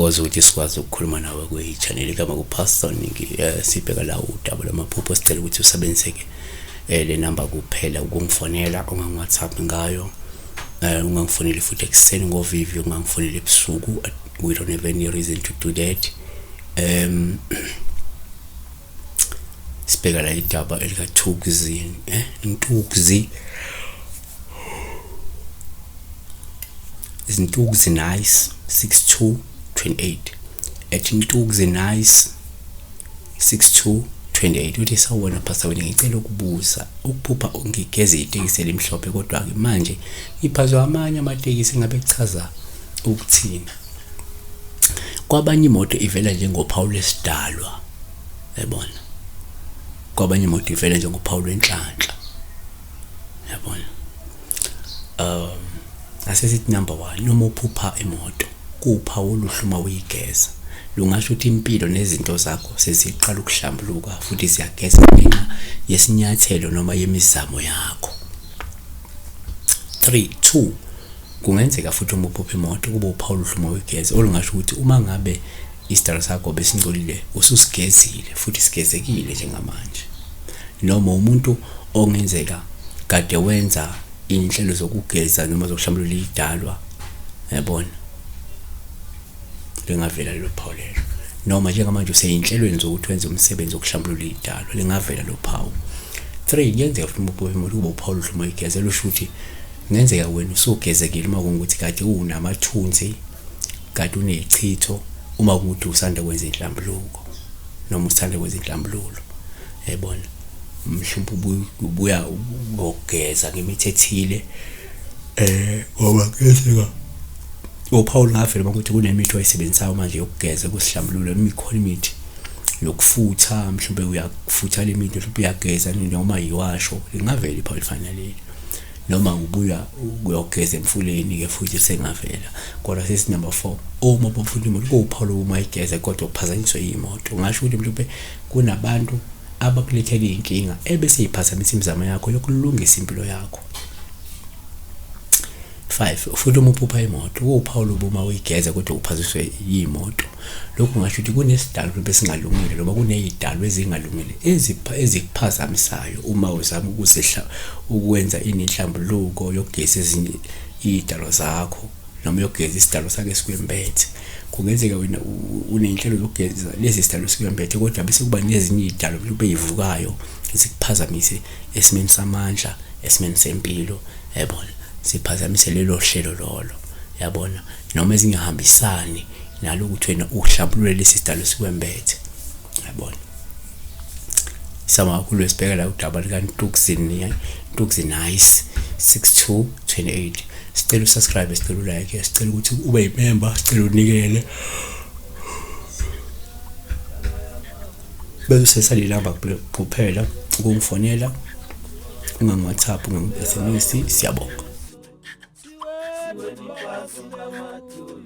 Siyathokoza ukuthi sikwazi ukukhuluma nawe kwi-channel igama kuPastor Niki. Sibheka la udaba lwamaphupho, sicela ukuthi usebenzise-ke le namba kuphela ukungifonela, ungangi-WhatsApp ngayo, ungangifoneli futhi ekuseni ngovivi, ungangifoneli ebusuku. We don't have any reason to do that. Sibheka la idaba elikaThukzi, Ntukzi, Ntukzi Nice 6228 at Ntukzi Nice 6228. Uthi sawubona Pastor wena, ngicela ukubuza, ukuphupha ngigeze itekisi elimhlophe kodwa-ke manje ngiphazwa amanye amatekisi, engabe kuchaza ukuthini? Kwabanye imoto ivela njengophawu lwesidalwa, yabona, kwabanye imoto ivela njengophawu lwenhlanhla, yabona. Asesithi number 1, noma uphupha imoto kuwuphawu oluhle uma uyigeza, lungasho ukuthi impilo nezinto zakho seziqala ukuhlambuluka futhi ziyageza ngenxa yesinyathelo noma yemizamo yakho. 3 2 kungenzeka futhi uma uphupha imoto kube uphawu oluhle uma uyigeza, olungasho ukuthi uma ngabe isidalo sakho besingcolile ususigezile futhi sigezekile njengamanje, noma umuntu ongenzeka kade wenza inhlelo zokugeza noma zokuhlambulula idalwa, yabona, lingavela lelo phawu lelo, noma njengamanje useyinhlelweni zokuthi wenze umsebenzi wokuhlambulula idalwa, lingavela lo phawu. 3 kuyenzeka futhi uma uphupha imoto kube uphawu oluhle uma uyigeza, lusho ukuthi kungenzeka wena usugezekile uma kungukuthi kade unamathunzi, kade uneyichitho, uma kuwukuthi usanda kwenza inhlambuluko noma usanda kwenza inhlambululo, yabona, mhlawumbe ubuya ukugeza ngemithi ethile, ngoba kuyenzeka uphawu lungavela uma kuthi kunemithi oyisebenzisayo manje yokugeza ukusihlambulula, noma ikhona imithi yokufutha, mhlawumbe uyakufutha le mithi, mhlawumbe uyageza noma yiwasho, lingavela iphawu elifana naleli, noma ubuya uyogeza emfuleni-ke futhi sengavela. Kodwa sesi number 4, uma bafuna imoto kuwuphawu lokuba igeze kodwa uphazanyiswe imoto, ungasho ukuthi mhlawumbe kunabantu abakulethela iy'nkinga ebese yiphazamisa imizamo yakho yokulungisa impilo yakho. 5 futhi uma uphupha imoto kuwuphawu lokuba uyigeze kodwa uphaziswe yimoto, lokhu kungasho ukuthi kunesidalo besingalungile noma kuney'dalo ezingalungile ezikuphazamisayo uma uzama ukwenza inhlambuluko yokugeza ezinye iy'dalo zakho noma yokugeza isidalo sakho esikwembethe. Kungenzeka wena uney'nhlelo zokugeza lezi sidalo esikwembethe kodwa bese kuba nezinye iy'dalo mhlawumbe ey'vukayo zikuphazamise esimeni samandla, esimeni sempilo, yabona, siphazamise lelo hlelo lolo, yabona, noma ezingahambisani nalokuthi wena uhlambulule lesi sidalo esikwembethe, yabona. Siyabonga kakhulu. Sibheka la udaba lika Ntukzi Nice 6228. Sicela usubscribe, sicela ulike, sicela ukuthi ube yimember, sicela unikele, bese usesale namba kuphela ukungifonela, ungangi-WhatsApp, ungangi-SMS. Siyabonga. Siweni phansi namadolo.